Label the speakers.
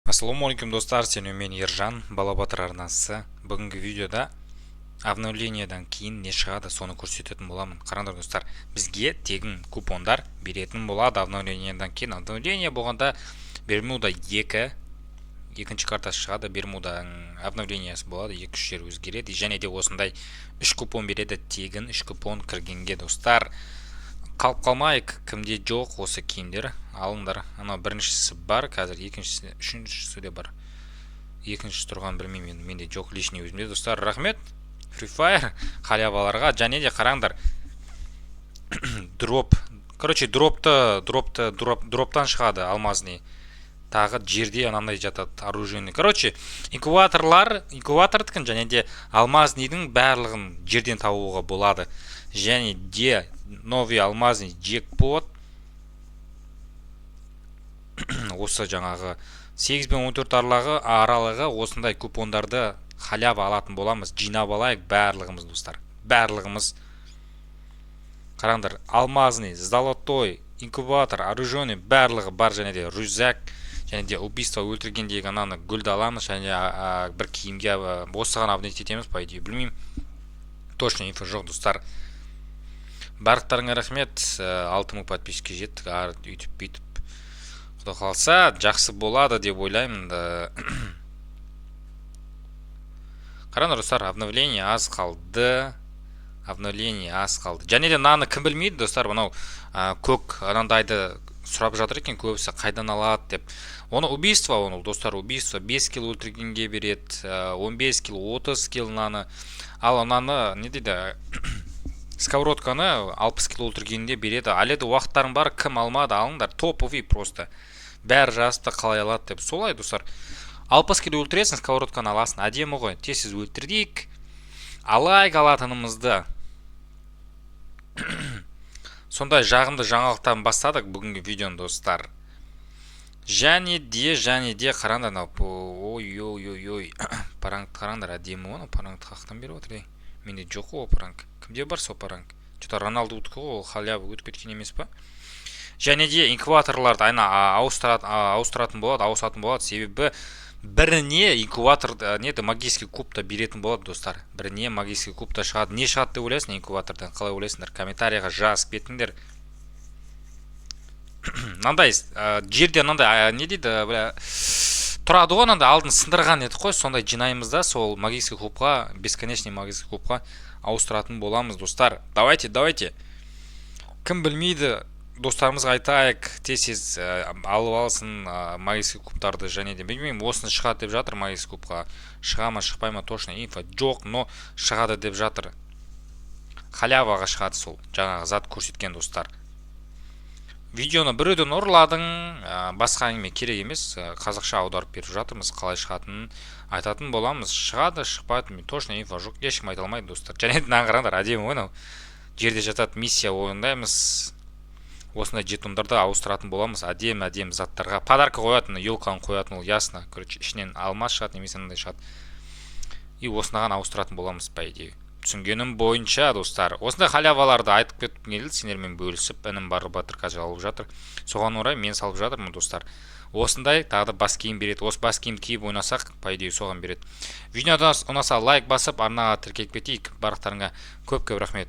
Speaker 1: Ассалаумағалейкум, достар! Сенімен Ержан, Бала Батыр арнасы. Бүгінгі видеода обновлениедан кейін не шығады, соны көрсететін боламын. Қараңдар, достар, бізге тегін купондар беретін болады обновлениедан кейін. Обновление болғанда Бермуда 2 екінші картасы шығады, Бермуданың обновлениесі болады, екі үш жер өзгереді және де осындай үш купон береді тегін, үш купон кіргенге. Достар, қалып қалмайық. Кімде жоқ осы киімдер, алыңдар. Анау біріншісі бар қазір, екіншісі, үшіншісі де бар. Екіншісі тұрған білмеймін енді, менде жоқ лишний өзімде. Достар, рахмет Free Fire халяваларға. Және де қараңдар, дроп, короче, дропты дропты дроп, дроптан шығады алмазный, тағы жерде анандай жатады оружейный. Короче, инкубаторлар, инкубатордікін және де алмазныйдың барлығын жерден табуға болады. Және де новый алмазный джекпот осы жаңағы 8 пен 14 аралығы. Осындай купондарды халява алатын боламыз. Жинап алайық барлығымыз, достар, барлығымыз. Қараңдар, алмазный, золотой, инкубатор, оружейный, барлығы бар. Және де рюкзак, және де убийство өлтіргендегі ананы гүлді аламыз. Және бір киімге осыған обновить етеміз, по идее. Білмеймін, точно инфо жоқ. Достар, барлықтарыңа рахмет. 6000 подписчикке жеттік. Ары өйтіп бүйтіп, құдай қаласа, жақсы болады деп ойлаймын да. Қараңдар, достар, обновление аз қалды, обновление аз қалды. Және де мынаны кім білмейді, достар? Мынау көк анандайды сұрап жатыр екен көбісі, қайдан алады деп. Оны убийство, оны, достар, убийство 5 килл өлтіргенге береді, 15 килл, 30 килл мынаны. Ал мынаны не дейді, сковородканы 60 кило өлтіргенде береді. Әлі де уақыттарың бар. Кім алмады, алыңдар, топовый просто. Бәрі жазыпты, қалай алады деп. Солай, достар, 60 кило өлтіресің, сковородканы аласың. Әдемі ғой. Тез тез өлтірейік, алайық алатынымызды. Сондай жағымды жаңалықтан бастадық бүгінгі видеоны, достар. Және де қараңдар, мынау, ой, ой, ой, ой, парангты қараңдар, әдемі ғой. Анау парангты қаяқтан беріп отыр, ей? Менде жоқ қой ол паранг. Кімде бар сол паранг? Че то Роналдудікі ғой ол, халява өтіп кеткен емес па? Және де инкубаторларды айна ауыстыратын болады, ауысатын болады. Себебі біріне инкубатор не еді, магический куб та беретін болады, достар. Біріне магический куб та шығады. Не шығады деп ойлайсың инкубатордан? Қалай ойлайсыңдар? Комментарийға жазып кетіңдер. Мынандай жерде мынандай не дейді, бля, тұрады ғой мынандай, алдын сындырған едік қой. Сондай жинаймыз да, сол магический кубқа, бесконечный магический кубқа ауыстыратын боламыз. Достар, давайте, давайте, кім білмейді, достарымызға айтайық, тез тез алып алсын магический кубтарды. Және де білмеймін, осыны шығады деп жатыр. Магический кубқа шыға ма, шықпай ма, точно инфо жоқ, но шығады деп жатыр. Халяваға шығады сол жаңағы зат көрсеткен. Достар, видеоны біреуден ұрладың, басқа әңгіме керек емес. Қазақша аударып беріп жатырмыз, қалай шығатынын айтатын боламыз. Шығады, шықпайды, мен точно инфо жоқ, ешкім айта алмайды, достар. Және де мынаны қараңдар, әдемі ғой мынау, жерде жатады. Миссия орындаймыз, осындай жетондарды ауыстыратын боламыз әдемі әдемі заттарға. Подарка қоятын, елканы қоятын, ол ясно. Короче, ішінен алмаз шығады немесе мынандай шығады, и осынаған ауыстыратын боламыз, по идее, түсінгенім бойынша. Достар, осындай халяваларды айтып кеткім келді, сендермен бөлісіп. Інім бар, Батыр, қазір алып жатыр, соған орай мен салып жатырмын. Достар, осындай тағы да бас киім береді. Осы бас киімді киіп ойнасақ, по идее, соған береді. Видео ұнаса, лайк басып, арнаға тіркеліп кетейік. Барлықтарыңа көп көп рахмет.